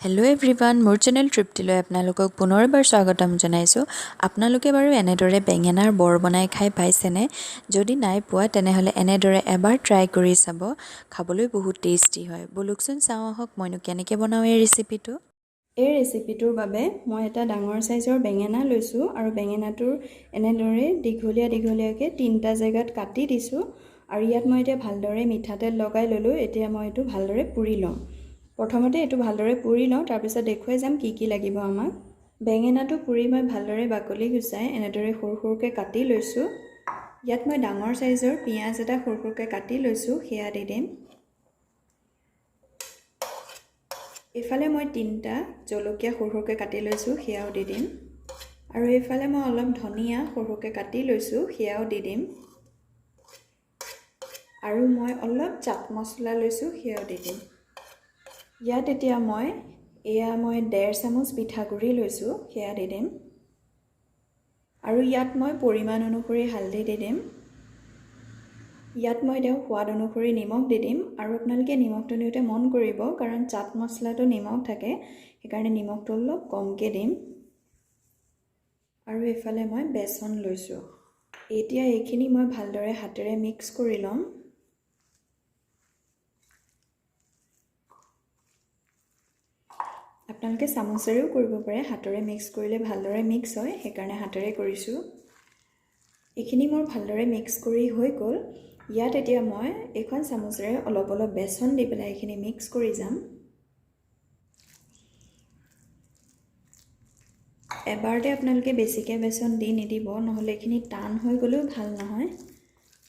Hello' everyone, মোৰ channel তৃপ্তিলৈ আপোনালোকক পুনৰ এবাৰ স্বাগতম জনাইছোঁ। আপোনালোকে বাৰু এনেদৰে বেঙেনাৰ বৰ বনাই খাই পাইছেনে? যদি নাই পোৱা, তেনেহ'লে এনেদৰে এবাৰ ট্ৰাই কৰি চাব। খাবলৈ বহুত টেষ্টি হয়। ব'লকচোন চাওঁ আহক, মইনো কেনেকৈ বনাওঁ এই ৰেচিপিটো। এই ৰেচিপিটোৰ বাবে মই এটা ডাঙৰ চাইজৰ বেঙেনা লৈছোঁ আৰু বেঙেনাটোৰ এনেদৰে দীঘলীয়া দীঘলীয়াকৈ তিনিটা জেগাত কাটি দিছোঁ আৰু ইয়াত মই এতিয়া ভালদৰে মিঠাতেল লগাই ল'লোঁ। এতিয়া মই এইটো ভালদৰে পুৰি ল'ম। প্ৰথমতে এইটো ভালদৰে পুৰি লওঁ, তাৰপিছত দেখুৱাই যাম কি কি লাগিব আমাক। বেঙেনাটো পুৰি মই ভালদৰে বাকলি গুচাই এনেদৰে সৰু সৰুকৈ কাটি লৈছোঁ। ইয়াত মই ডাঙৰ চাইজৰ পিঁয়াজ এটা সৰু সৰুকৈ কাটি লৈছোঁ, সেয়া দি দিম। এইফালে মই 3টা জলকীয়া সৰু সৰুকৈ কাটি লৈছোঁ, সেয়াও দি দিম। আৰু এইফালে মই অলপ ধনিয়া সৰু সৰুকৈ কাটি লৈছোঁ, সেয়াও দি দিম। আৰু মই অলপ চাট মছলা লৈছোঁ, সেয়াও দি দিম। ইয়াত এতিয়া মই 1.5 চামুচ পিঠাগুড়ি লৈছোঁ, সেয়া দি দিম। আৰু ইয়াত মই পৰিমাণ অনুসৰি হালধি দি দিম। ইয়াত মই এতিয়া সোৱাদ অনুসৰি নিমখ দি দিম। আৰু আপোনালোকে নিমখটো দিওঁতে মন কৰিব, কাৰণ চাট মছলাটো নিমখ থাকে, সেইকাৰণে নিমখটো অলপ কমকৈ দিম। আৰু এইফালে মই বেচন লৈছোঁ। এতিয়া এইখিনি মই ভালদৰে হাতেৰে মিক্স কৰি ল'ম। আপোনালোকে চামুচেৰেও কৰিব পাৰে, হাতেৰে মিক্স কৰিলে ভালদৰে মিক্স হয়, সেইকাৰণে হাতেৰে কৰিছোঁ। এইখিনি মোৰ ভালদৰে মিক্স কৰি হৈ গ'ল। ইয়াত এতিয়া মই এইখন চামুচেৰে অলপ অলপ বেচন দি পেলাই এইখিনি মিক্স কৰি যাম। এবাৰতে আপোনালোকে বেছিকৈ বেচন দি নিদিব, নহ'লে এইখিনি টান হৈ গ'লেও ভাল নহয়।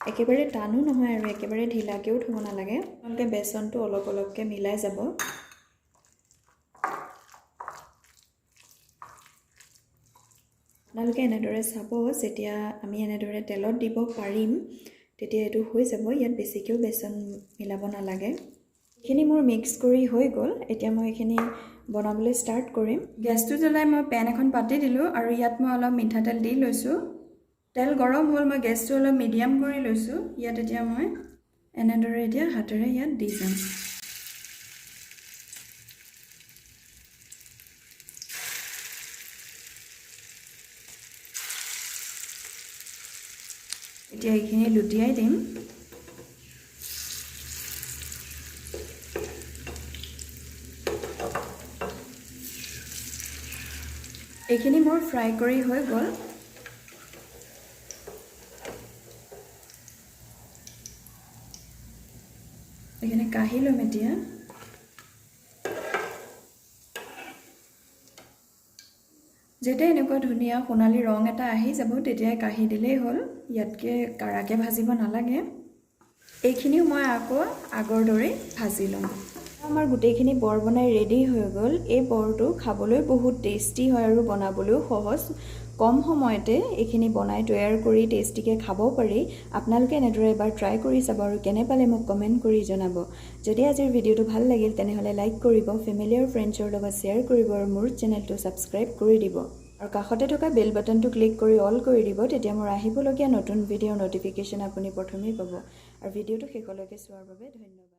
একেবাৰে টানো নহয় আৰু একেবাৰে ঢিলাকৈও থ'ব নালাগে। আপোনালোকে বেচনটো অলপ অলপকৈ মিলাই যাব। আপোনালোকে এনেদৰে চাব, যেতিয়া আমি এনেদৰে তেলত দিব পাৰিম তেতিয়া এইটো হৈ যাব। ইয়াত বেছিকৈও বেচন মিলাব নালাগে। এইখিনি মোৰ মিক্স কৰি হৈ গ'ল। এতিয়া মই এইখিনি বনাবলৈ ষ্টাৰ্ট কৰিম। গেছটো জ্বলাই মই পেন এখন পাতি দিলোঁ আৰু ইয়াত মই অলপ মিঠাতেল দি লৈছোঁ। তেল গৰম হ'ল, মই গেছটো অলপ মিডিয়াম কৰি লৈছোঁ। ইয়াত এতিয়া মই এনেদৰে এতিয়া হাতেৰে ইয়াত দি যাম। এতিয়া এইখিনি লুটিয়াই দিম। এইখিনি মোৰ ফ্ৰাই কৰি হৈ গ'ল। এইখিনি কাঢ়ি ল'ম এতিয়া। যেতিয়া এনেকুৱা ধুনীয়া সোণালী ৰং এটা আহি যাব তেতিয়াই কাঢ়ি দিলেই হ'ল, ইয়াতকৈ কাৰাকৈ ভাজিব নালাগে। এইখিনিও মই আকৌ আগৰ দৰেই ভাজি ল'ম। আমাৰ গোটেইখিনি বৰ বনাই ৰেডি হৈ গ'ল। এই বৰটো খাবলৈ বহুত টেষ্টি হয় আৰু বনাবলৈও সহজ। কম সময়তে এইখিনি বনাই তৈয়াৰ কৰি টেষ্টিকৈ খাব পাৰি। আপোনালোকে এনেদৰে এবাৰ ট্ৰাই কৰি চাব আৰু কেনে পালে মোক কমেণ্ট কৰি জনাব। যদি আজিৰ ভিডিঅ'টো ভাল লাগিল তেনেহ'লে লাইক কৰিব, ফেমিলি আৰু ফ্ৰেণ্ডছৰ লগত শ্বেয়াৰ কৰিব আৰু মোৰ চেনেলটো ছাবস্ক্ৰাইব কৰি দিব। আৰু কাষতে থকা বেল বাটনটো ক্লিক কৰি অল কৰি দিব, তেতিয়া মোৰ আহিবলগীয়া নতুন ভিডিঅ'ৰ ন'টিফিকেশ্যন আপুনি প্ৰথমেই পাব। আৰু ভিডিঅ'টো শেষলৈকে চোৱাৰ বাবে ধন্যবাদ।